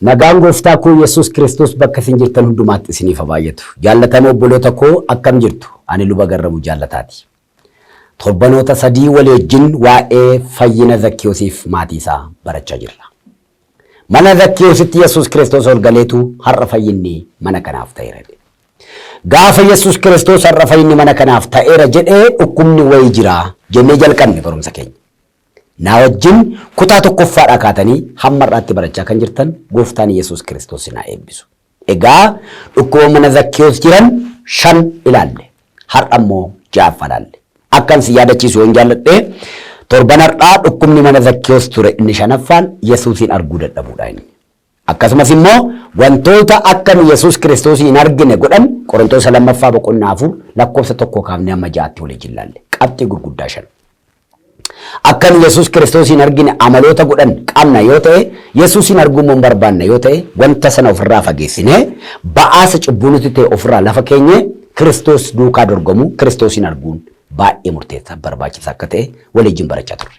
Nagaan gooftaa koo Yesuus Kiristoos bakka isin jirtan hundumaatti isiniif haa baay'atu. Jaallatamoo obboloota koo, akkam jirtu? Ani Luba Garramuu Jaallataati. Torbanoota 3 walii wajjin waa'ee fayyina Zakkiyoosiif maatii isaa barachaa jirra. Mana Zakkiyoositti Yesuus Kiristoos ol galeetu har'a fayyinni mana kanaaf ta'eera jedhe. Gaafa Yesuus Kiristoos har'a fayyinni mana kanaaf ta'eera jedhee, dhukkubni wayii jira jennee jalqabne barumsa keenya. Naa wajjin kutaa tokkoffaadhaa kaatanii hamma har'aatti barachaa kan jirtan, gooftaan Yesuus Kiristoos isin haa eebbisu. Egaa dhukkuba mana Zakkiyoos jiran shan ilaalle. Har'a immoo ja'affaa ilaalle. Akkan si yaadachiisu yoon jaalladhe, torban har'aa dhukkubni mana Zakkiyoos ture inni shanaffaan Yesuusiin arguu dadhabuudha inni. Akkasumas immoo wantoota akka nu Yesuus Kiristoosii hin argine godhan Qorontoota lammaffaa boqonnaa 4 lakkoofsa 1 kaafnee hamma 6tti walii ilaalle. Qabxii gurguddaa shan. Akka nu Yesuus Kiristoosii hin argine amaloota godhan qabna yoo ta'e, Yesuusiin arguu immoo hin barbaanna yoo ta'e, wanta sana ofirraa fageessinee, ba'aasa cubbuu nuti ta'e ofirraa lafa keenyee Kiristoos duukaa dorgomuu, Kiristoosiin arguun baay'ee murteessaa, barbaachisaa akka ta'e waliin barachaa turre.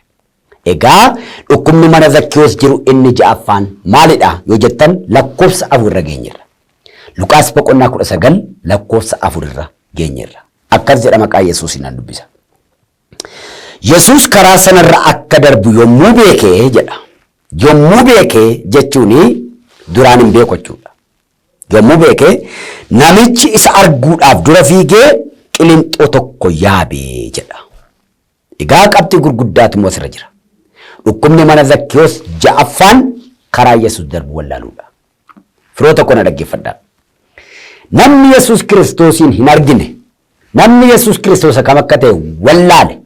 Egaa dhukkubni mana Zakkiyoos jiru inni ja'affaan maalidha yoo jettan, lakkoofsa 4 irra geenyerra. Luqaas boqonnaa 19 lakkoofsa 4 irra geenyerra. Akkas jedha, maqaa Yesuusiin nan dubbisa. Yesuus karaa sanarra akka darbu yommuu beekee jedha. Yommuu beekee jechuun duraan hin beeku jechuudha. Yommuu beekee, namichi isa arguudhaaf dura fiigee qilinxoo tokko yaabee jedha. Egaa qabxii gurguddaatu immoo asirra jira. Dhukkubni mana Zakkiyoos ja'affaan karaa Yesuus darbu wallaaluudha. Firoo tokko na dhaggeeffadhaa. Namni Yesuus Kiristoosiin hin argine, namni Yesuus Kiristoos akkam akka ta'e wallaale,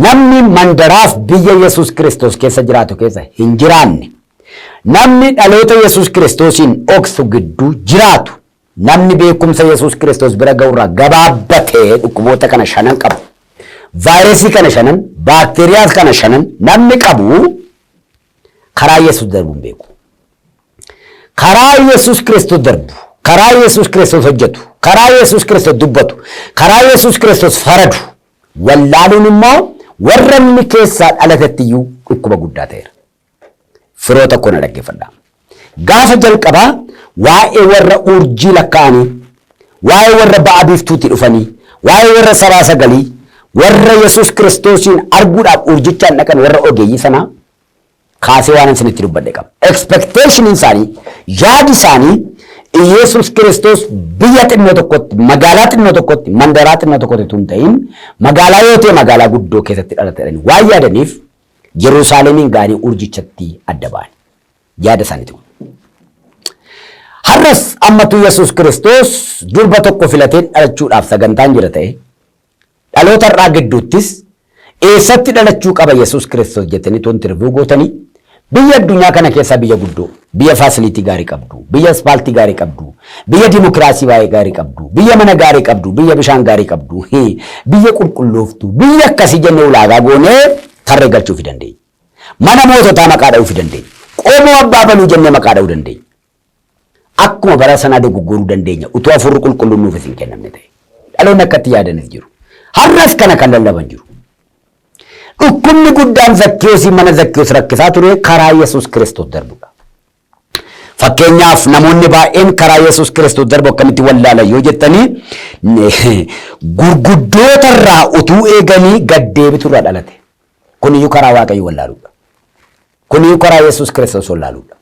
namni mandaraaf biyya Yesuus Kiristoos keessa jiraatu keessa hin jiraanne, namni dhaloota Yesuus Kiristoosiin dhoksu gidduu jiraatu, namni beekumsa Yesuus Kiristoos bira ga'urraa gabaabbatee dhukkuboota kana shanan qabu. Vaayirasii kana shanan, baakteeriyaa kana shanan namni qabu karaa Yesuus darbu hin beeku. Karaa Yesuus Kiristoos darbu, karaa Yesuus Kiristoos hojjetu, karaa Yesuus Kiristoos dubbatu, karaa Yesuus Kiristoos faradu wallaaluun immoo warra inni keessaa dhalatetti iyyuu dhukkuba guddaa ta'eera. Firoo tokko na dhaggeeffadhaa. Gaafa jalqabaa waa'ee warra urjii lakkaa'anii, waa'ee warra ba'a biiftuutti dhufanii, waa'ee warra sabaa sagalii, warra Yesuus Kiristoosiin arguudhaaf urjichaan dhaqan, warra ogeeyyii sanaa kaasee waan isinitti dubbadhe qaba. Expectation isaanii, yaadi isaanii Yesuus Kiristoos biyya xinnoo tokkotti, magaalaa xinnoo tokkotti, mandaraa xinnoo tokkotti tun ta'in, magaalaa yoo ta'e magaalaa guddoo keessatti dhalate jedhanii waan yaadaniif Yerusaalemiin ga'anii urjichatti adda ba'an. Yaada isaaniiti kun. Har'as ammatu Yesuus Kiristoos durba tokko filateen dhalachuudhaaf sagantaan jira ta'e, dhaloota har'aa gidduuttis eessatti dhalachuu qaba Yesuus Kiristoos jettanii toon interview gootanii, biyya addunyaa kana keessaa biyya guddoo, biyya facility gaarii qabdu, biyya aspaaltii gaarii qabdu, biyya dimokiraasii baay'ee gaarii qabdu, biyya mana gaarii qabdu, biyya bishaan gaarii qabdu, biyya qulqullooftu, biyya akkasii jennee ulaagaa goonee tarree galchuufi dandeenya. Mana moototaa maqaa dha'uufi dandeenya. Qomoo abbaa baluu jennee maqaa dha'uu dandeenya. Akkuma bara sanaa dogoggoruu dandeenya utuu hafuurri qulqulluun nuuf isin kennamne ta'e. Dhaloonni akkatti yaadanis jiru. Har'as kana kan lallaban jiru. Dhukkubni guddaan Zakkiyoosii mana Zakkiyoos rakkisaa ture karaa Yesuus Kiristoos darbudha. Fakkeenyaaf, namoonni baay'een karaa Yesuus Kiristoos darbu akkamitti wallaalan yoo jettanii, gurguddoota irraa utuu eeganii gad deebitu irraa dhalate. Kuniyyuu karaa Waaqayyo wallaaluudha. Kuniyyuu karaa Yesuus Kiristoos wallaaluudha.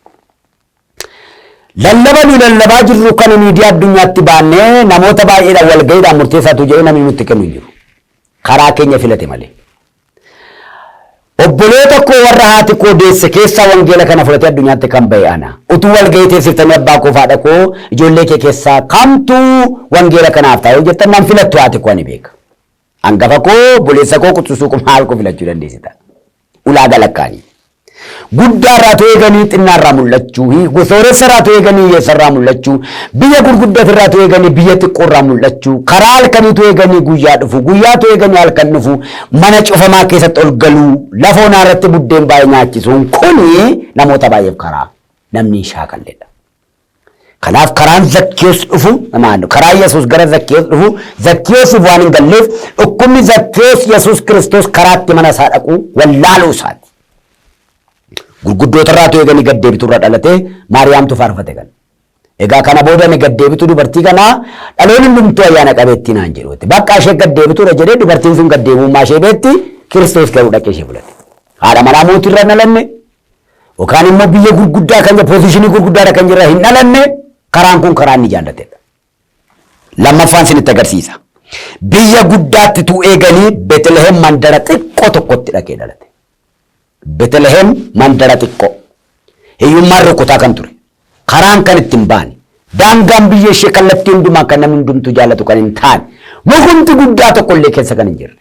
Lallaba nu lallabaa jirru kana miidiyaa addunyaatti baannee namoota baay'eedhaan walga'iidhaan murteessaatu jedhee namni nutti kennu hin jiru. Karaa keenya filate malee. Obboloota koo warra haati koo deesse keessaa wangeela kana fudhatee addunyaatti kan ba'e ana. Utuu walga'ii teessiftanii abbaa koo, haadha koo, ijoollee kee keessaa kamtu wangeela kanaaf ta'a yoo jettan, nan filattu haati koo, ani beeka. Hangafa koo, obboleessa koo, quxisuu koo, maal koo filachuu dandeessita. Ulaagaa lakkaanii. Guddaa irraa ta'uu eeganii xinnaa irraa mul'achuu, sooressa irraa ta'uu eeganii hiyyeessa irraa mul'achuu, biyya gurguddate irraa ta'uu eeganii biyya xiqqoo irraa mul'achuu, karaa halkanii ta'uu eeganii guyyaa dhufu, guyyaa ta'uu eeganii halkan dhufu, mana cufamaa keessatti ol galuu, lafa onaa irratti buddeen baay'ee nyaachisuun kuni namoota baay'eef karaa namni hin shaakalledha. Kanaaf karaan Zakkiyoos dhufu, karaa Yesuus gara Zakkiyoos dhufu Zakkiyoosiif waan hin galleef, dhukkubni Zakkiyoos Yesuus Kiristoos karaatti mana isaa dhaquu wallaaluu isaati. Gurguddoota irraa eeganii gad deebitu irra dhalatee Maariyaamtu faarfate kana. Egaa kana booda ni gad deebitu dubartii kanaa dhaloonni hundumtuu ayyaana qabeettii naan jedhu. Bakka ishee gad deebituudha jedhee dubartiin sun gad deebummaa ishee beetti, Kiristoos garuu dhaqee ishee fudhate. Haadha manaa mootii irra hin dhalanne yookaan immoo biyya gurguddaa kan position gurguddaadha kan jirra hin dhalanne, karaan kun karaa inni jaallatedha. Lammaffaan isinitti agarsiisa. Biyya guddaatti tu eeganii Beetlehem mandara xiqqoo tokkotti dhaqee dhalate. Beetlehem mandara xiqqoo. Hiyyummaan rukutaa kan ture. Karaan kan ittiin baane. Daangaan biyya ishee kallattii hundumaa kan namni hundumtuu jaallatu kan hin taane. Mukumti guddaa tokko illee keessa kan hin jirre.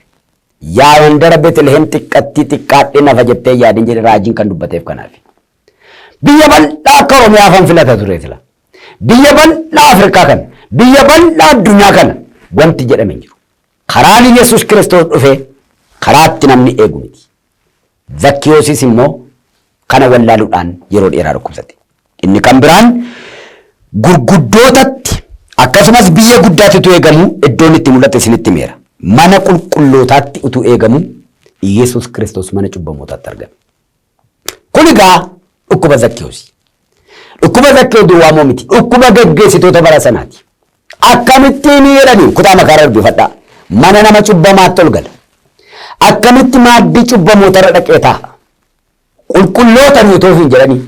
Yaa mandara Beetlehem xiqqattii xiqqaadhee nafa jettee yaadin jedhe raajiin kan dubbateef kanaaf. Biyya bal'aa akka Oromiyaa fan filata ture sila. Biyya bal'aa Afrikaa kana, biyya bal'aa addunyaa kana wanti jedhame hin jiru. Karaan Yesuus Kiristoos dhufe karaatti namni eegu miti. Zakkiyoosis immoo kana wallaaluudhaan yeroo dheeraa dhukkubsate. Inni kan biraan gurguddootatti akkasumas biyya guddaatti utuu eegamu iddoon itti mul'ate isinitti himeera. Mana qulqullootaatti utuu eegamu Yesuus Kiristoos mana cubbamootaatti argame. Kun egaa dhukkuba Zakkiyoosi. Dhukkuba Zakkiyoos duwwaa moo miti. Dhukkuba geggeessitoota bara sanaati. Akkamittiin jedhanii kutaa makaara dubbifadhaa. Mana nama cubbamaatti ol gala. Akkamitti maaddii cubbamootarra dhaqee taa'a. Qulqulloota nuyi toofiin jedhanii.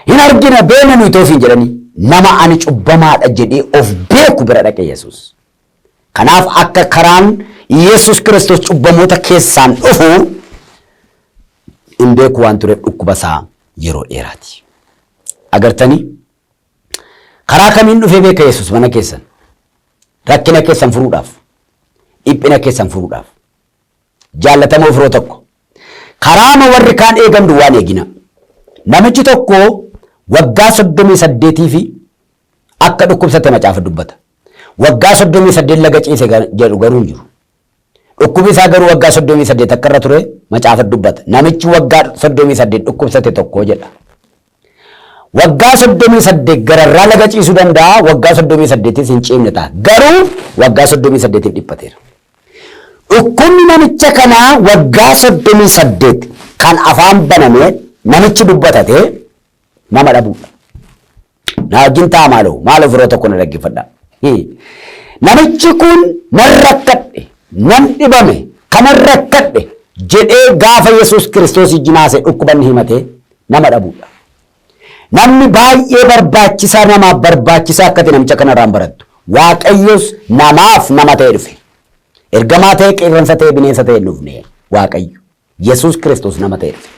Hin argina beena nuyi toofiin jedhanii. Nama ani cubbamaadha jedhee of beeku bira dhaqe Yesuus. Kanaaf akka karaan Yesuus Kiristoos cubbamoota keessaan dhufu hin beeku waan tureef dhukkuba isaa yeroo dheeraati. Agartanii? Karaa kamiin dhufee beeka Yesuus mana keessan? Rakkina keessan furuudhaaf, dhiphina keessan furuudhaaf. Jaallatamoo firoo tokko. Karaama warri kaan eegan duwwaan eegina. Namichi tokko waggaa 38 fi akka dhukkubsate macaafa dubbata. Waggaa 38 laga ciise jedhu garuu hin jiru. Dhukkubi isaa garuu waggaa 38 akka irra ture macaafa dubbata. Namichi waggaa 38 dhukkubsate tokko jedha. Waggaa 38 gararraa laga ciisuu danda'a, waggaa 38 hin ciimne ta'a. Garuu waggaa 38 dhiphateera. Dhukkubni namicha kanaa waggaa 38 kan afaan banamee namichi dubbatate nama dhabuudha. Na wajjin ta'a maaloo, maaloo firoo tokko na dhaggeeffadha. Namichi kun nan rakkadhe, nan dhibame, kanan rakkadhe jedhee gaafa Yesuus Kiristoos ijji naase dhukkubanni himatee nama dhabuudha. Namni baay'ee barbaachisaa namaaf barbaachisaa akka ta'e namicha kanarraan barattu. Waaqayyos namaaf nama ta'e dhufe. Ergamaa ta'e, qeerransa ta'e, bineensa ta'e hin dhufne Waaqayyo. Yesuus Kiristoos nama ta'e dhufe.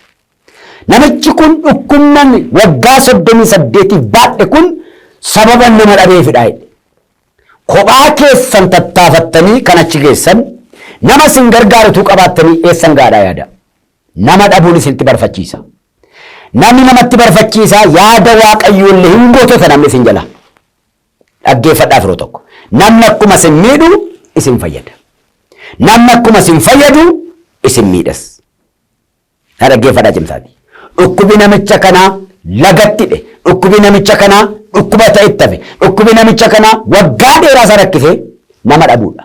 Namichi kun dhukkubnan waggaa 38 baadhe kun sababa nama dhabeefidha jedhe. Kophaa keessan tattaafattanii kan achi geessan nama isin gargaarutu qabaattanii eessan gaadhaa yaada. Nama dhabuun isinitti barfachiisa. Namni namatti barfachiisa, yaada Waaqayyoo illee hin gootota namni isin jala. Dhaggeeffadhaa firoo tokko. Namni akkuma isin miidhu isin fayyada. Namni akkuma isin fayyadu isin miidhas. Na dhaggeeffadhaa cimsaati. Dhukkubi namicha kanaa lagatti hidhe. Dhukkubi namicha kanaa dhukkuba ta'etti hafe. Dhukkubi namicha kanaa waggaa dheeraa isa rakkise nama dhabuudha.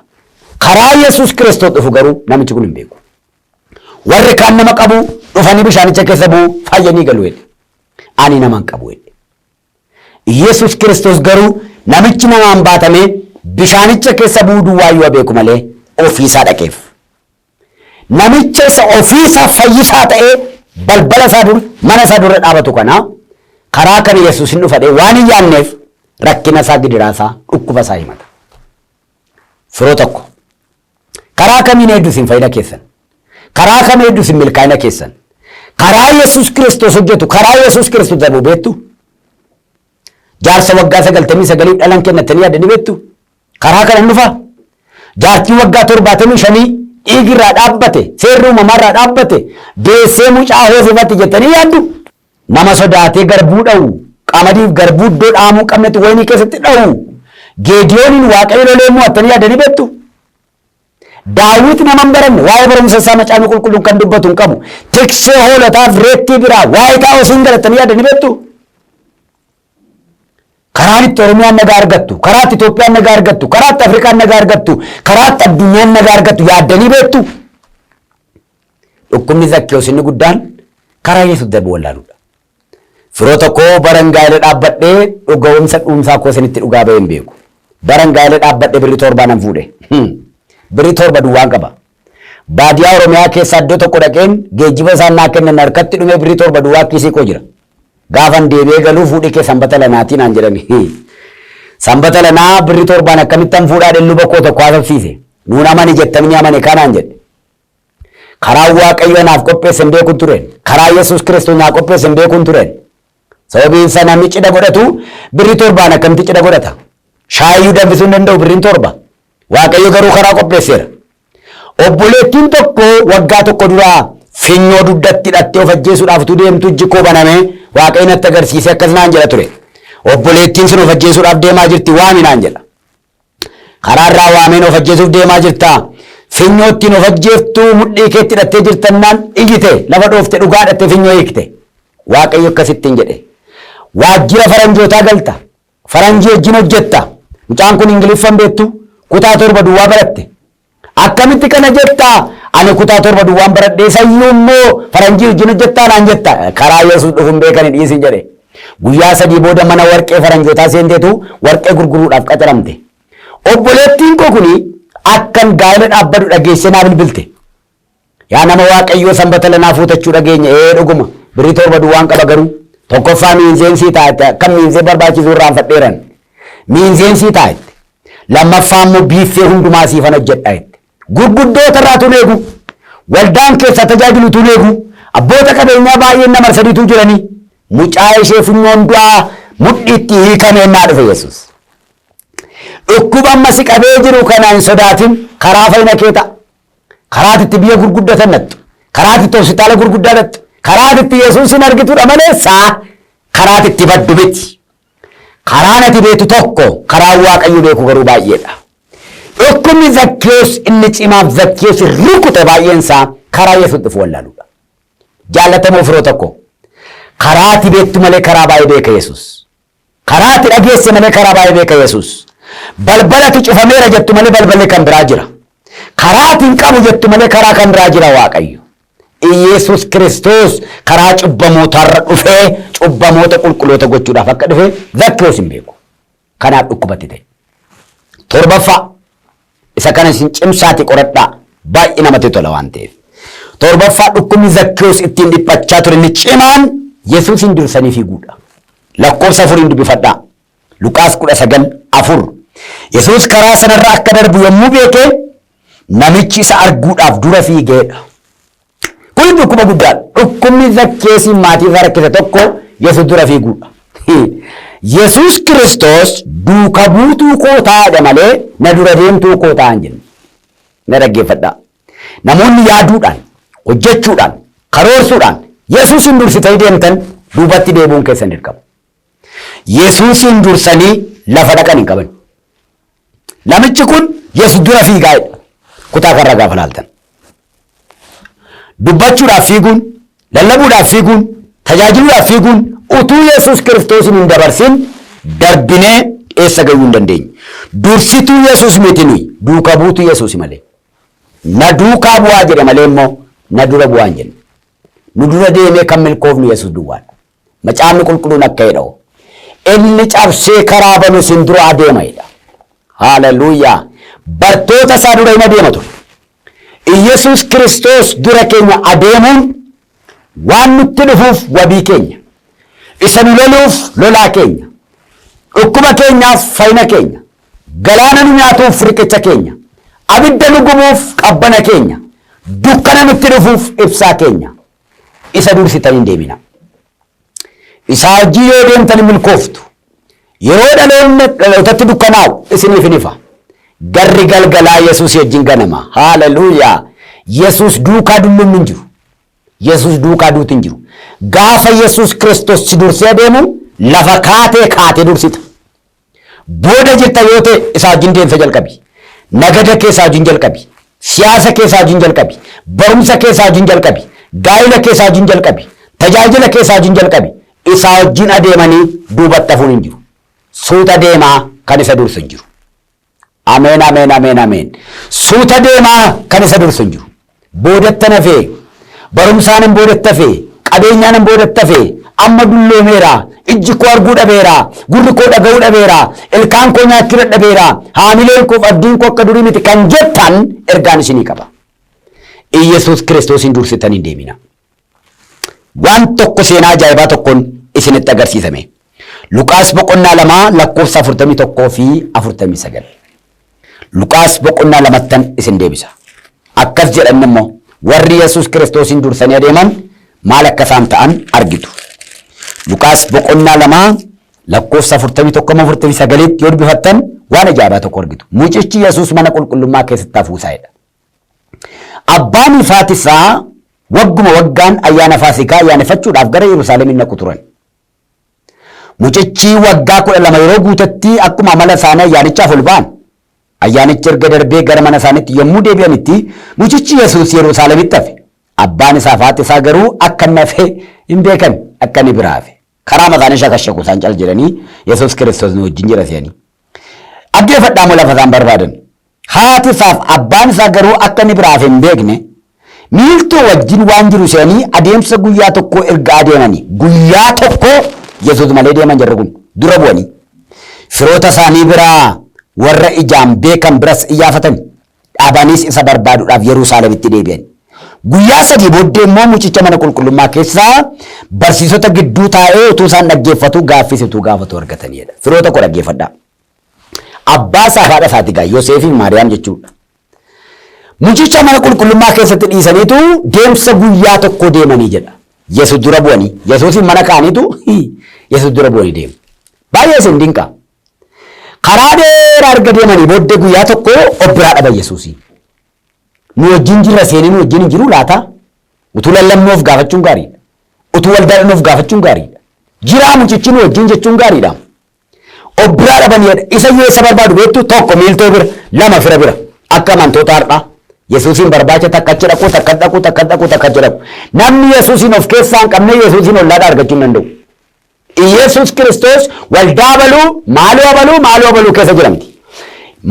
Karaa Yesuus Kiristoos dhufu garuu namichi kun hin beeku. Warri kaan nama qabu dhufanii bishaanicha keessa bu'u fayyanii galu jedhe. Ani nama hin qabu jedhe. Yesuus Kiristoos garuu namichi namaan baatamee bishaanicha keessa bu'uu duwwaayyuu beeku malee ofiisaa dhaqeef. Namicha isa ofiisaa fayyisaa ta'ee balbala isaa dura mana isaa dura dhaabatu kana karaa kana Yesuus hin dhufadhee waan hin yaadneef rakkina isaa, gidiraa isaa, dhukkuba isaa himata. Firoo tokko. Karaa kamiin eegdu isin fayyina keessan? Karaa kam eegdu isin milkaa'ina keessan? Karaa Yesuus Kiristoos hojjetu, karaa Yesuus Kiristoos darbu beektu? Jaarsa waggaa 99 dhalan kennattanii yaaddanii beektu? Karaa kana hin dhufaa? Jaartii waggaa 75 dhiigi irraa dhaabbate, seerri uumamaa irraa dhaabbate, deessee mucaa hoosifatti jettanii yaaddu? Nama sodaatee garbuu dha'u, qamadiif garbuu iddoo dhaamuu qabnetti wayinii keessatti dha'u, Geediyooniin Waaqayyo lolee mo'attanii yaaddanii beektu? Daawit nama hin baranne, waa'ee barumsa isaa macaafni qulqulluun kan dubbatu hin qabu. Tiksee hoolotaaf reettii biraa waa'ee taa'uu siin galattanii yaaddanii beektu? Karaan itti Oromiyaan nagaa argattu, karaa itti Itoophiyaan nagaa argattu, karaa itti Afrikaan nagaa argattu, karaa itti addunyaan nagaa argattu yaaddanii beektu? Dhukkubni Zakkiyoos inni guddaan Karaa Yesuus darbu wallaaluudha. Firoota koo baran gaa'ela dhaabbadhee dhuga'umsa dhuunfaa koo isinitti dhugaa ba'ee hin beeku. Baran gaa'ela dhaabbadhee birrii torbaa nan fuudhe. Birrii 7 duwwaan qaba. Baadiyaa Oromiyaa keessaa iddoo tokko dhaqeen geejjiba isaan naa kennan harkatti dhumee birrii 7 duwwaa kiisii koo jira. Gaafan deebi'ee galuu fuudhi kee sanbata lanaatii naan jedhani. Sanbata lanaa birrii torbaan akkamittan fuudhaa jedheen luba koo tokko haasofsiise. Nuun amani jettanii amane kanaan jedhe. Karaa Waaqayyo anaaf qopheesse hin beekun tureen. Karaa Yesuus Kiristoos naa qopheesse hin beekun tureen. Sababiin isaa namni cidha godhatu birrii torbaan akkamitti cidha godhata? Shaayiyyuu danfisuu hin danda'u birriin 7. Waaqayyo garuu karaa qopheesseera. Obboleettiin tokko waggaa tokko duraa finyoo dugdatti hidhattee of ajjeesuudhaaf utuu deemtu ijji koo banamee Waaqayyo natti agarsiisee akkas naan jedha ture. Obboleettiin sun of ajjeesuudhaaf deemaa jirti waami naan jedha. Karaa irraa waameen of ajjeesuuf deemaa jirta. Finyoo ittiin of ajjeeftu mudhii keetti hidhattee jirtannaan iyyite lafa dhoofte dhugaa hidhattee finyoo hiikte. Waaqayyo akkasittiin jedhe. Waajjira faranjootaa galta. Faranjii wajjin hojjetta. Mucaan kun Ingiliffa hin beektu. Kutaa 7 duwwaa baratte. Akkamitti kana jetta? Ani kutaa 7 duwwaan baradhe isayyuu immoo faranjii wajjin hojjettaa naan jetta. Karaa Yesuus dhufu hin beekani dhiisin jedhe. Guyyaa 3 booda mana warqee faranjootaa seenteetu warqee gurguruudhaaf qacaramte. Obboleettiin koo kuni akkan gaa'ela dhaabbadhu dhageessee naa bilbilte. Yaa nama Waaqayyoo sanbata lanaa fuutachuu dhageenya ee dhuguma birrii 7 duwwaan qaba garuu tokkoffaa miinzeen sii ta'a jette akkam miinzee barbaachisu irraanfadheeran miinzeen sii ta'a jette lammaffaa immoo biiffee hundumaa siifan hojjedha jette gurguddoota irraa tun eegu waldaan keessaa tajaajilu tun eegu abboota qabeenyaa baay'een na marsaniitu jiranii mucaa ishee funyoon du'aa mudhiitti hiikameen naa dhufe Yesuus. Dhukkuba amma si qabee jiru kana hin sodaatin karaa fayyina kee ta'a. Karaa ati itti biyya gurguddatan dhattu, karaa ati itti hospitaala gurguddaa dhattu, karaa ati itti Yesuusin argitudha malee saa karaa ati itti baddu miti. Karaan ati beektu tokko, karaan Waaqayyo beeku garuu baay'eedha. Dhukkubni Zakkiyoos inni cimaaf Zakkiyoos rukute baay'een isaa karaa Yesuus dhufu wallaaluudha. Jaallatamoo firoota koo, karaa ati beektu malee karaa baay'ee beeka Yesuus. Karaa ati dhageesse malee karaa baay'ee beeka Yesuus. Balbala ati cufameera jettu malee balballi kan biraa jira. Karaa ati hin qabu jettu malee karaa kan biraa jira Waaqayyo. Iyesuus Kiristoos karaa cubbamootaarra dhufee cubbamoota qulqulloota gochuudhaaf akka dhufe Zakkiyoos hin beeku. Kanaaf dhukkubatti ta'e. Torbaffaa isa kana isin cimsaati qoradhaa baay'ee namatti tola waan ta'eef. Torbaffaa dhukkubni Zakkiyoos ittiin dhiphachaa ture inni cimaan Yesuusin dursanii fiiguudha. Lakkoofsa afuriin dubbifadhaa. Luqaas 19:4. Yesuus karaa sanarra akka darbu yommuu beeke namichi isa arguudhaaf dura fiigeedha. Kun dhukkuba guddaadha. Dhukkubni Zakkeesiin maatii isaa rakkise tokko Yesuus dura fiiguudha. Yesuus Kiristoos duuka buutuu koo taa'adha malee na dura deemtuu koo taa'an jenne. Na dhaggeeffadhaa. Namoonni yaaduudhaan, hojjechuudhaan, karoorsuudhaan Yesuusiin dursitanii deemtan duubatti deebi'uun keessan dirqama. Yesuusiin dursanii lafa dhaqan hin qaban. Namichi kun Yesuus dura fiigaa jedha. Kutaa kanarra gaafa laaltan. Dubbachuudhaaf fiiguun, lallabuudhaaf fiiguun, tajaajiluudhaaf fiiguun utuu Yesuus Kiristoosiin hin dabarsin darbinee eessa gahuu hin dandeenyu. Dursituu Yesuus miti nuyi, duuka buutuu Yesuus malee. Na duukaa bu'aa jedhe malee immoo na dura bu'aa hin jenne. Nu dura deemee kan milkoofnu Yesuus duwwaadha. Macaafni qulqulluun akka jedhu inni cabsee karaa banu isin dura adeema jedha. Haaleluyyaa. Bartoota isaa dura hin adeema ture. Iyyasuus Kiristoos dura keenya adeemuun waan nutti dhufuuf wabii keenya. Isa nu loluuf lolaa keenya. Dhukkuba keenyaaf fayyina keenya. Galaana nu nyaatuuf riqicha keenya. Abidda nu gubuuf qabbana keenya. Dukkana nutti dhufuuf ibsaa keenya. Isa dursitanii hin deemina. Isaa wajjin yoo deemtan hin milkooftu. Yeroo dhaloonni dhalootatti dukkanaa'u isiniif hin ifa. Garri galgalaa Yesuus wajjin ganama. Haaleluyyaa. Yesuus duukaa dullumni hin jiru. Yesuus duukaa duuti hin jiru. Gaafa Yesuus Kiristoos si dursee adeemu lafa kaatee kaatee dursita. Booda jirta yoo ta'e isaa wajjin deemsa jalqabi. Nagada kee isaa wajjin jalqabi. Siyaasa kee isaa wajjin jalqabi. Barumsa kee isaa wajjin jalqabi. Gaa'ila kee isaa wajjin jalqabi. Tajaajila kee isaa wajjin jalqabi. Isaa wajjin adeemanii duubatti hafuun hin jiru. Suuta deemaa kan isa dursu hin jiru. Ameen ameen ameen ameen. Suuta deemaa kan isa dursu hin jiru. Boodatti hafee barumsaan hin boodatti hafee Qabeenyaan boodatti hafe, amma dulloomeera, ijji koo arguu dhabeera, gurri koo dhaga'uu dhabeera, ilkaan koo nyaachuu dadhabeera, haamileen koo abdiin koo akka durii miti kan jettan ergaan isinii qaba. Iyyasuus Kiristoosiin dursitanii deemina. Waan tokko seenaa ajaa'ibaa tokkoon isinitti agarsiisame. Luqaas boqonnaa 2 lakkoofsa 41 fi 49. Luqaas boqonnaa 2ttan isin deebisa. Akkas jedhan immoo warri Yesuus Kiristoosiin dursanii adeeman maal akka isaan ta'an argitu. Luqaas boqonnaa 2 lakkoofsa 41 49tti yoo dubbifattan waan ajaa'ibaa tokko argitu. Mucichi Yesuus mana qulqullummaa keessatti hafuusaa jedha. Abbaan haati isaa wagguma waggaan ayyaana Faasikaa ayyaaneffachuudhaaf gara Yerusaalemiin dhaqu turan. Mucichi waggaa 12 yeroo guutetti akkuma amala isaanii ayyaanichaaf ol ba'an. Ayyaanichi erga darbee gara mana isaaniitti yommuu deebi'anitti mucichi Yesuus Yerusaalemitti hafe. Abbaan isaa fi haati isaa garuu akka inni hafe hin beekan, akka inni biraa hafe. Karaa isaanii shakashaku isaan cal jedhanii Yesuus Kiristoos nu wajjin jira se'anii. Dhaggeeffadhaa moo lafa isaan barbaadan. Haati isaaf abbaan isaa garuu akka inni biraa hafe hin beekne miiltoo wajjin waan jiru se'anii adeemsa guyyaa tokko erga adeemanii guyyaa tokko Yesuus malee deeman jarri kun dura bu'anii firoota isaanii biraa warra ijaan beekan biras iyyaafatan dhaabaniis isa barbaaduudhaaf Yerusaalemitti deebi'an. Guyyaa sadii booddee immoo mucicha mana qulqullummaa keessaa barsiisota gidduu taa'ee utuu isaan dhaggeeffatu gaaffis utuu gaafatu argatanidha. Firoota koo dhaggeeffadhaa. Abbaa isaa fi haadha isaati gaa Yoseefii fi Maariyaam jechuudha. Mucicha mana qulqullummaa keessatti dhiisaniitu deemsa guyyaa tokko deemanii jedha. Yesuus dura bu'anii Yesuusin mana kaa'aniitu Yesuus dura bu'anii deemu. Baay'ee isin dinqa. Karaa dheeraa erga deemanii booddee guyyaa tokko of biraa dhaban Yesuusii. Nu wajjin jirra seenee nu wajjin hin jiru laata? Utuu lallabnuu of gaafachuun gaariidha. Utuu waldaadhaan of gaafachuun gaariidha. Jiraa mucichi nu wajjin jechuun gaariidha. Of biraa dhabanii jedha. Isa iyyuu eessa barbaadu beektu? Tokko miiltoo bira, lama fira bira. Akka amantoota har'aa. Yesuusiin barbaacha takka achi dhaqu, takka dhaqu, takka dhaqu, takka achi dhaqu. Namni Yesuusiin of keessaa hin qabne Yesuusiin ollaadhaa argachuu hin danda'u. Yesuus Kiristoos waldaa abaluu, maaloo abaluu, maaloo abaluu keessa jiramti.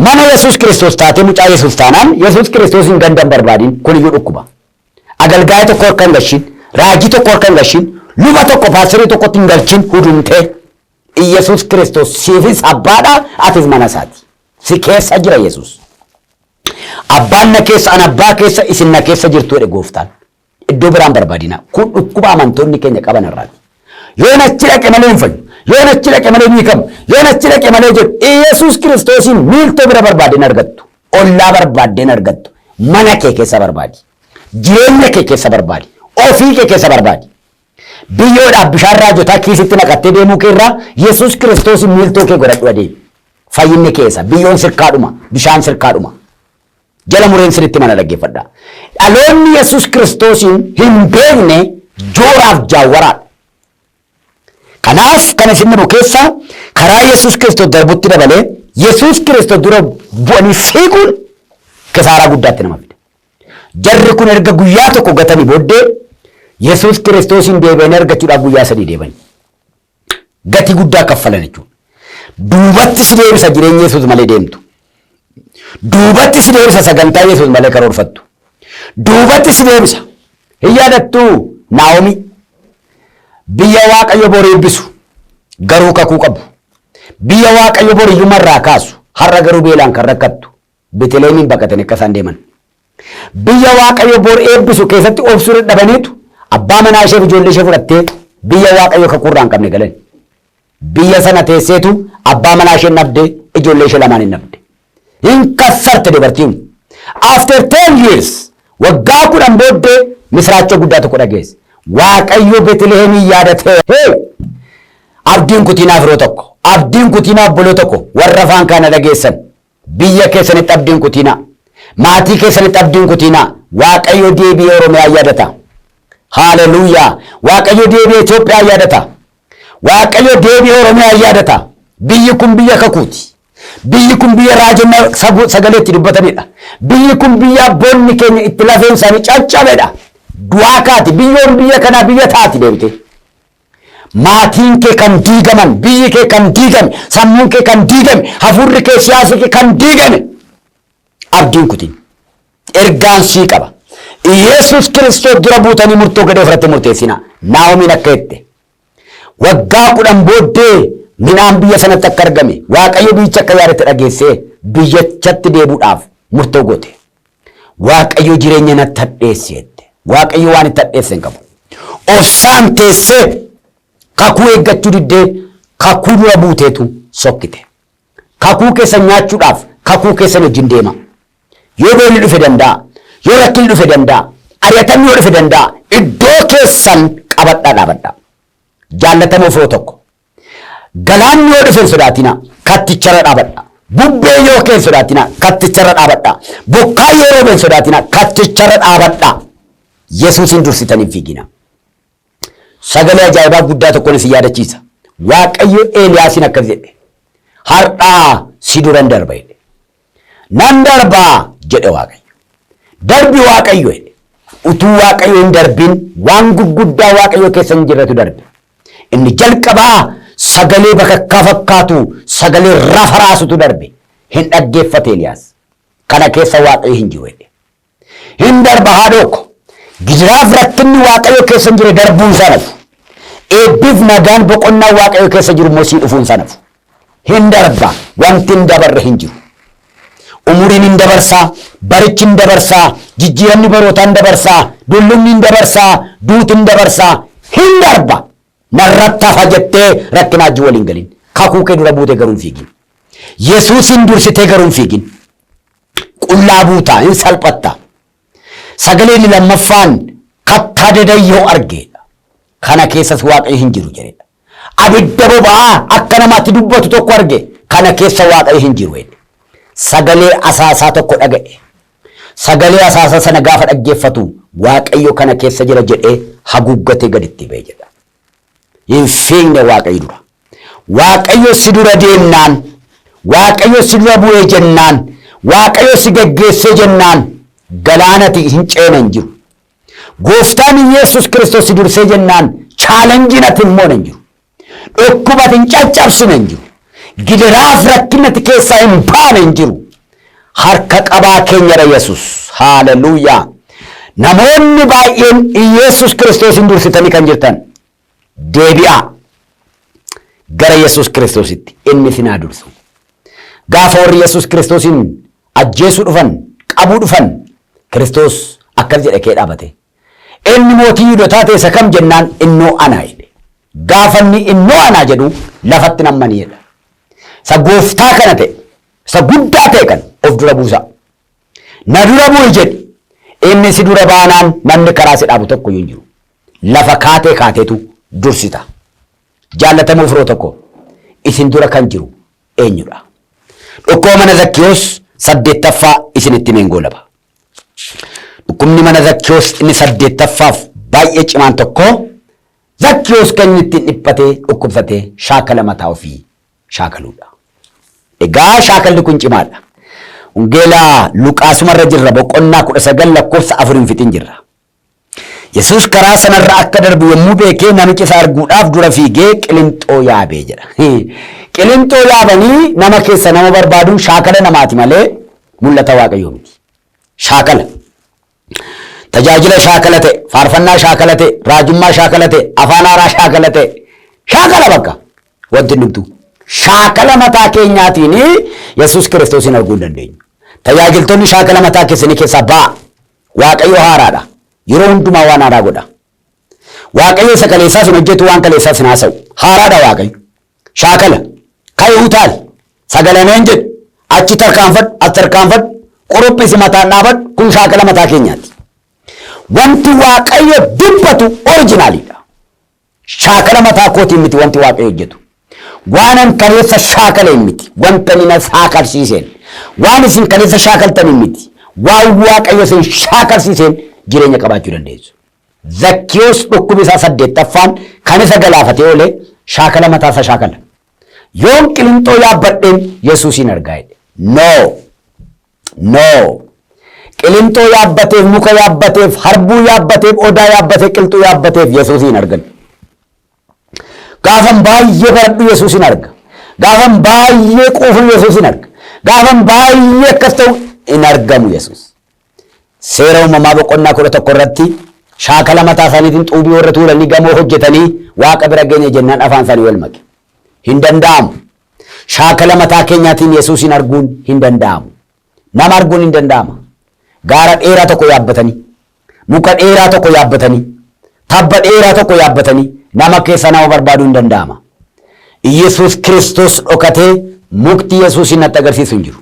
Mana Yesuus Kiristoos taatee mucaa Yesuus taanaan Yesuus Kiristoos hin gandan barbaadin kuniyyuu dhukkuba. Agalgaa'ee tokko harka hin gashin, raajii tokko harka hin gashin, luba tokko paasterii tokkotti hin galchin hudumtee. Yesuus Kiristoos siifis abbaadha, atis mana isaati. Si keessa jira Yesuus. Abbaan na keessa, an abbaa keessa, isin na keessa jirtu jedhe gooftaan. Iddoo biraan barbaadina. Kun dhukkuba amantoonni keenya qaban irraati. Yoon achi dhaqe malee hin fayyu. Yoon achi dhaqe malee ni hiikamu. Yoon achi dhaqe malee jedhu. Yesuus Kiristoosiin miiltoo bira barbaaddeen argattu. Ollaa barbaaddeen argattu. Mana kee keessa barbaadi. Jireenya kee keessa barbaadi. Ofii kee keessa barbaadi. Biyyoodhaaf bishaan raajotaa kiisitti naqattee deemuu kee irraa Yesuus Kiristoosiin miiltoo kee godhadhu adeemi. Fayyinni keessa. Biyyoon sirkaadhuma. Bishaan sirkaadhuma. Jala mureen sirriitti mana dhaggeeffadha. Dhaloonni Yesuus Kiristoosiin hin beekne jooraaf jaawwaraadha. Kanaaf kan isin dhibu keessa karaa Yesuus Kiristoos darbutti dabalee Yesuus Kiristoos dura bu'anii fiiguun kisaaraa guddaatti nama fida. Jarri kun erga guyyaa tokko gatanii booddee Yesuus Kiristoosiin deebi'anii argachuudhaaf guyyaa sadii deeman. Gatii guddaa kaffalan jechuudha. Duubatti si deebisa jireenya Yesuus malee deemtu. Duubatti si deebisa sagantaa Yesuus malee karoorfattu. Duubatti si deebisa. Hin yaadattuu Naa'omii biyya Waaqayyo bor eebbisu garuu kakuu qabu. Biyya Waaqayyo bor hiyyummaa irraa kaasu har'a garuu beelaan kan rakkattu Beetleemiin baqatanii akka isaan deeman. Biyya Waaqayyo bor eebbisu keessatti obsuu dadhabaniitu abbaa manaa ishee fi ijoollee ishee fudhattee biyya Waaqayyo kakuu irraa hin qabne galan. Biyya sana teesseetu abbaa manaa ishee dhabde, ijoollee ishee lamaan hin dhabde. Hin kassarte dubartiin. After 10 years, waggaa 10 booddee misiraachoo guddaa tokko dhageesse. Waaqayyo Beetliheemiin yaadatee. Hey! Abdiin kutiinaa firoo tokko, abdiin kutiinaa obboloo tokko warra afaan kana dhageessan. Biyya keessanitti abdiin kutiinaa. Maatii keessanitti abdiin kutiinaa. Waaqayyo deebi'ee Oromiyaa yaadata. Haaleluuyaa! Waaqayyo deebi'ee Itoophiyaa yaadata. Waaqayyo deebi'ee Oromiyaa yaadata. Biyyi kun biyya kakuuti. Biyyi kun biyya raajonni sagalee itti dubbatanidha. Biyyi kun biyya abboonni keenya itti lafeen isaanii caccabedha. Du'aa kaati. Biyyoon biyya kanaa biyya taati deebite. Maatiin kee kan diigaman, biyyi kee kan diigame, sammuun kee kan diigame, hafuurri kee siyaasni kee kan diigame. Abdiin kutin. Ergaan sii qaba. Yesuus Kiristoos dura buutanii murtoo gadhee ofirratti murteessinaa. Naa'omiin akka jette waggaa 10 booddee midhaan biyya sanatti akka argame Waaqayyo biyyicha akka yaadate dhageessee biyyachatti deebuudhaaf murtoo goote. Waaqayyo jireenya natti hadheesse jette. Waaqayyo waan itti hadheesse hin qabu. Obsaan teessee kakuu eeggachuu diddee kakuu dura buuteetu sokkite. Kakuu keessan nyaachuudhaaf kakuu keessan wajjin deema. Yoo beelli dhufe danda'a. Yoo rakkinni dhufe danda'a. Ari'atamni yoo dhufe danda'a. Iddoo keessan qabadhaa dhaabadhaa. Jaallatamoo firoo tokko. Galaanni yoo dhufe hin sodaatinaa. Katticharra dhaabadhaa. Bubbee yoo ka'e hin sodaatinaa. Katticharra dhaabadhaa. Bokkaa yoo roobe hin sodaatinaa. Katticharra dhaabadhaa. Yesuusin dursitanii hin fiiginaa. Sagalee ajaa'ibaa guddaa tokkoon isin yaadachiisa. Waaqayyo Eeliyaasiin akkas jedhe. Har'aa si duran darba jedhe. Nan darbaa jedhe Waaqayyo. Darbi Waaqayyo jedhe. Utuu Waaqayyo hin darbin waan gurguddaa Waaqayyo keessa hin jirretu darbe. Inni jalqabaa sagalee bakakkaa fakkaatu sagalee rafa raasutu darbe. Hin dhaggeeffate Eeliyaas. Kana keessa Waaqayyo hin jiru jedhe. Hin darba haadhoo ko. Gidiraaf rakkinni Waaqayyo keessa hin jire darbuun isaa nafu. Eebbiif nagaan boqonnaa Waaqayyo keessa jiru immoo sii dhufuun isaa nafu. Hin darba wanti hin dabarre hin jiru. Umuriin hin dabarsaa, barichi hin dabarsaa, jijjiiramni barootaa hin dabarsaa, dullumni hin dabarsaa, duuti hin dabarsaa, hin darba. Narratti hafa jettee rakkinaa wajjin waliin galin. Kakuu kee dura buutee garuu hin fiigin. Yesuusin dursitee garuu hin fiigin. Qullaa buutaa hin salphatta. Sagalee inni lammaffaan kattaa dadayyoo argeedha. Kana keessas Waaqayyo hin jiru jedhedha. Abidda boba'aa akka namaatti dubbatu tokko arge. Kana keessa Waaqayyo hin jiru jedhe. Sagalee asaasaa tokko dhaga'e. Sagalee asaasaa sana gaafa dhaggeeffatu Waaqayyo kana keessa jira jedhee haguuggatee gaditti ba'e jedha. Hin fiigne Waaqayyo dura. Waaqayyo si dura deemnaan, Waaqayyo si dura bu'ee jennaan, Waaqayyo si geggeessee jennaan galaanati hin ceene hin jiru. Gooftaan Yesuus Kiristoos si dursee jennaan chaalenjiin ati hin moone hin jiru. Dhukkuba ati hin caccabsine hin jiru. Gidiraaf rakkinni ati keessaa hin baane hin jiru. Harka qabaa keenyadha Yesuus. Haaleluuyaa. Namoonni baay'een Yesuus Kiristoosin dursitanii kan jirtan deebi'aa gara Yesuus Kiristoositti inni isin haa dursu. Gaafa warri Yesuus Kiristoosin ajjeesuu dhufan, qabuu dhufan, Kiristoos akkas jedhe kee dhaabate. Inni mootii Yihudotaa ta'e isa kam jennaan innoo ana jedhe. Gaafa inni innoo anaa jedhu lafatti nammanii jedha. Isa gooftaa kana ta'e, isa guddaa ta'e kan of dura buusaa. Na dura bu'i jedhi. Inni si dura baanaan namni karaa si dhaabu tokko iyyuu hin jiru. Lafa kaatee kaateetu dursita. Jaallatamoo firoo tokko isin dura kan jiru eenyudha? Dhukkuba mana Zakkiyoos saddeettaffaa isinitti himeen goolaba. Dhukkubni mana Zakkiyoos inni saddeettaffaaf baay'ee cimaan tokko Zakkiyoos kan inni ittiin dhiphatee dhukkubsatee shaakala mataa ofii shaakaluudha. Egaa shaakalli kun cimaadha. Wangeela Luqaasumarra jirra boqonnaa 19 lakkoofsa 4 hin fixin jirra. Yesuus karaa sanarra akka darbu yommuu beekee namicha isa arguudhaaf dura fiigee qilinxoo yaabee jedha. Qilinxoo yaabanii nama keessa nama barbaaduun shaakala namaati malee mul'ata Waaqayyoo miti. Shaakala. Tajaajila shaakala ta'e, faarfannaa shaakala ta'e, raajummaa shaakala ta'e, afaan haaraa shaakala ta'e, shaakala bakka wanti hundumtuu. Shaakala mataa keenyaatiin Yesuus Kiristoosiin arguu hin dandeenyu. Tajaajiltoonni shaakala mataa keessanii keessaa ba'a. Waaqayyo haaraadha. Yeroo hundumaa waan haaraa godha. Waaqayyo isa kaleessaas hin hojjetu waan kaleessaas hin haasa'u. Haaraadha Waaqayyo. Shaakala. Ka'i utaali. Sagalameen jedhu. Achi tarkaanfadhu, as tarkaanfadhu, quruphisi mataan dhaabadhu. Kun shaakala mataa keenyaati. Wanti Waaqayyo dubbatu orijinaaliidha. Shaakala mataa kootiin miti wanti Waaqayyo hojjetu. Waanan kaleessa shaakaleen miti. Wanta inni na shaakalsiiseen. Waan isin kaleessa shaakaltaniin miti. Waan Waaqayyo isin shaakalsiiseen jireenya qabaachuu dandeessu. Zakkiyoos dhukkubi isaa saddeettaffaan kan isa galaafatee oole shaakala mataa isaa shaakala. Yoon qilinxoo yaabbadheen Yesuusiin argaa jedhe. No! No! Qilinxoo yaabbateef, muka yaabbateef, harbuu yaabbateef, odaa yaabbatee, qilxuu yaabbateef Yesuusiin argan. Gaafan baay'ee baradhu Yesuusin arga. Gaafan baay'ee quufu Yesuusin arga. Gaafan baay'ee akkas ta'u hin argamu Yesuus. Seera uumamaa boqonnaa 11 irratti Shaakala mataa isaaniitiin xuubii warra tuulanii gamoo hojjetanii Waaqa bira geenye jennaan afaan isaanii wal make. Hin danda'amu. Shaakala mataa keenyaatiin Yesuusin arguun hin danda'amu. Nama arguun hin danda'ama. Gaara dheeraa tokko yaabbatanii, muka dheeraa tokko yaabbatanii, tabba dheeraa tokko yaabbatanii nama keessa nama barbaaduu hin danda'ama. Iyyasuus Kiristoos dhokatee mukti Yesuusin natti agarsiisu hin jiru.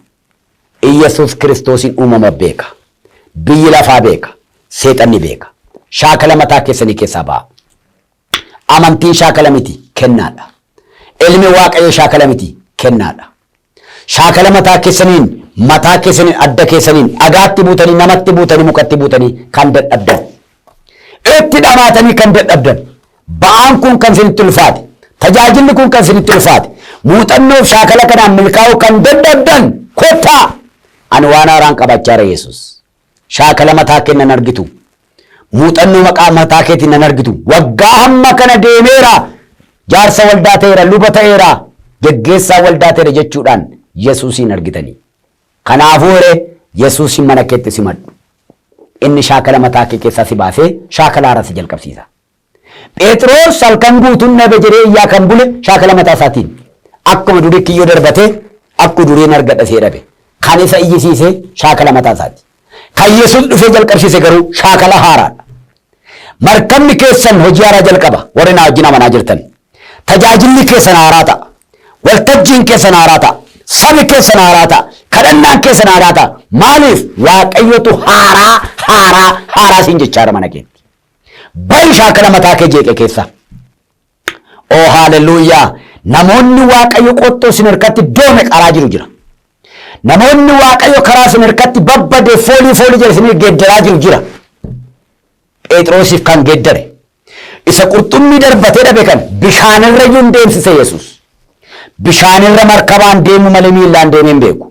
Iyyasuus Kiristoosiin uumama beeka. Biyyi lafaa beeka. Seexanni beeka. Shaakala mataa keessanii keessaa ba'a. Amantiin shaakala miti, kennaadha. Ilmi Waaqayyo shaakala miti, kennaadha. Shaakala mataa keessaniin, mataa keessaniin, adda keessaniin, dhagaatti buutanii, namatti buutanii, mukatti buutanii kan dadhabdan. Itti dhamaatanii kan dadhabdan. Ba'aan kun kan isinitti ulfaate. Tajaajilli kun kan isinitti ulfaate. Muuxannoof shaakala kanaan milkaa'uu kan dadhabdan kottaa. Ani waan haaraan qabachaa jira Yesuus. Shaakala mataa kee nan argitu. Muuxannoo maqaa mataa keetiin nan argitu. Waggaa hamma kana deemeera. Jaarsa waldaa ta'eera, luba ta'eera, geggeessaa waldaa ta'eera jechuudhaan Yesuusiin argitanii. Kanaafuu heree Yesuusiin mana keetti simadhu. Inni shaakala mataa kee keessaa si baasee shaakala haaraa si jalqabsiisa. Pheexiroos halkan guutuun dhabe jedhee iyyaa kan bule shaakala mataa isaatiin. Akkuma durii kiyyoo darbatee akkuma duriin argadha see dhabe. Kan isa iyyisiise shaakala mataa isaati. Kan Yesuus dhufee jalqabsiise garuu shaakala haaraadha. Markabni keessan hojii haaraa jalqaba warri naa wajjin amanaa jirtan. Tajaajilli keessan haaraa ta'a. Waltajjiin keessan haaraa ta'a. Sabi keessan haaraa ta'a. Kadhannaan keessan haaraa ta'a. Maaliif? Waaqayyotu haaraa haaraa haaraa siin jechaa jira mana keetti. Bahi shaakala mataa kee jeeqe keessa. Oo haaleluyyaa! Namoonni Waaqayyo qottoo isin harkatti doome qaraa jiru jira. Namoonni Waaqayyo karaa isin harkatti babbade foolii foolii jala isin geeddaraa jiru jira. Phexrosiif kan geeddare. Isa qurxummii darbatee dhabe kan bishaanirra iyyuu hin deemsise Yesuus. Bishaanirra markabaan deemu malee miillaan deemee hin beeku.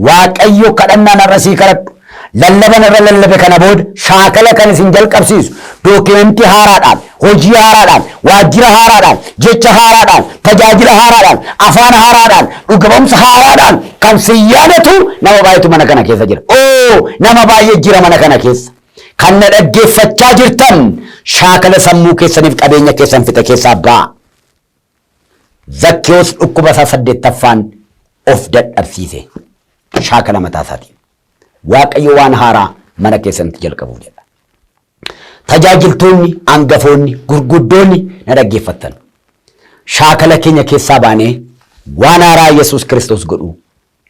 Waaqayyo kadhannaan har'a sii kadhadhu. Lallaban irra lallabe kana booda shaakala kan isin jalqabsiisu dookimentii haaraadhaan, hojii haaraadhaan, waajjira haaraadhaan, jecha haaraadhaan, tajaajila haaraadhaan, afaan haaraadhaan, dhuga ba'umsa haaraadhaan kan sin yaadatu nama baay'eetu mana kana keessa jira. Oo nama baay'ee jira mana kana keessa. Kan na dhaggeeffachaa jirtan shaakala sammuu keessaniif qabeenya keessan fixe keessaa ba'aa. Zakkiyoos dhukkuba isaa saddeettaffaan of dadhabsiise shaakala mataa isaatiin. Waaqayyo waan haaraa mana keessanitti jalqabuuf jedha. Tajaajiltoonni, angafoonni, gurguddoonni na dhaggeeffattan. Shaakala keenya keessaa baanee waan haaraa Yesuus Kiristoos godhu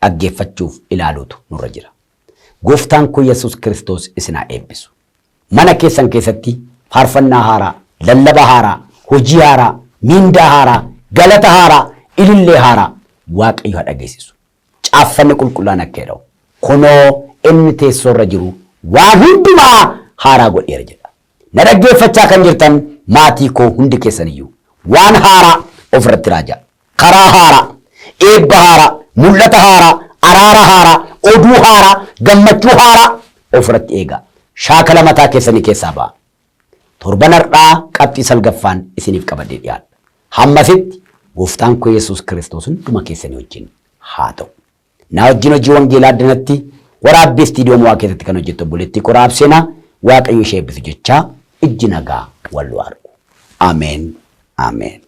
dhaggeeffachuuf ilaaluutu nurra jira. Gooftaan koo Yesuus Kiristoos isin haa eebbisu. Mana keessan keessatti faarfannaa haaraa, lallaba haaraa, hojii haaraa, miindaa haaraa, galata haaraa, ilillee haaraa Waaqayyo haa dhageessisu. Caaffanni qulqullaan akka jedhamu, kunoo inni teessoo irra jiru waan hundumaa haaraa godheera jedha. Na dhaggeeffachaa kan jirtan maatii koo hundi keessan iyyuu waan haaraa ofirratti raajaa. Karaa haaraa, eebba haaraa, mul'ata haaraa, araara haaraa, oduu haaraa, gammachuu haaraa ofirratti eegaa. Shaakala mataa keessanii keessaa ba'aa. Torban har'aa qabxii salgaffaan isiniif qabadhee dhiyaadha. Hammasitti Gooftaan koo Yesuus Kiristoos hunduma keessanii wajjin haa ta'u. Na wajjin hojii wangeelaa addanatti waraabbii istiidiyoo mo'aa keessatti kan hojjettu obboleettii koo Rahaab Seenaa Waaqayyo ishee eebbisu jechaa ijji nagaa wal nu argu. Ameen. Ameen.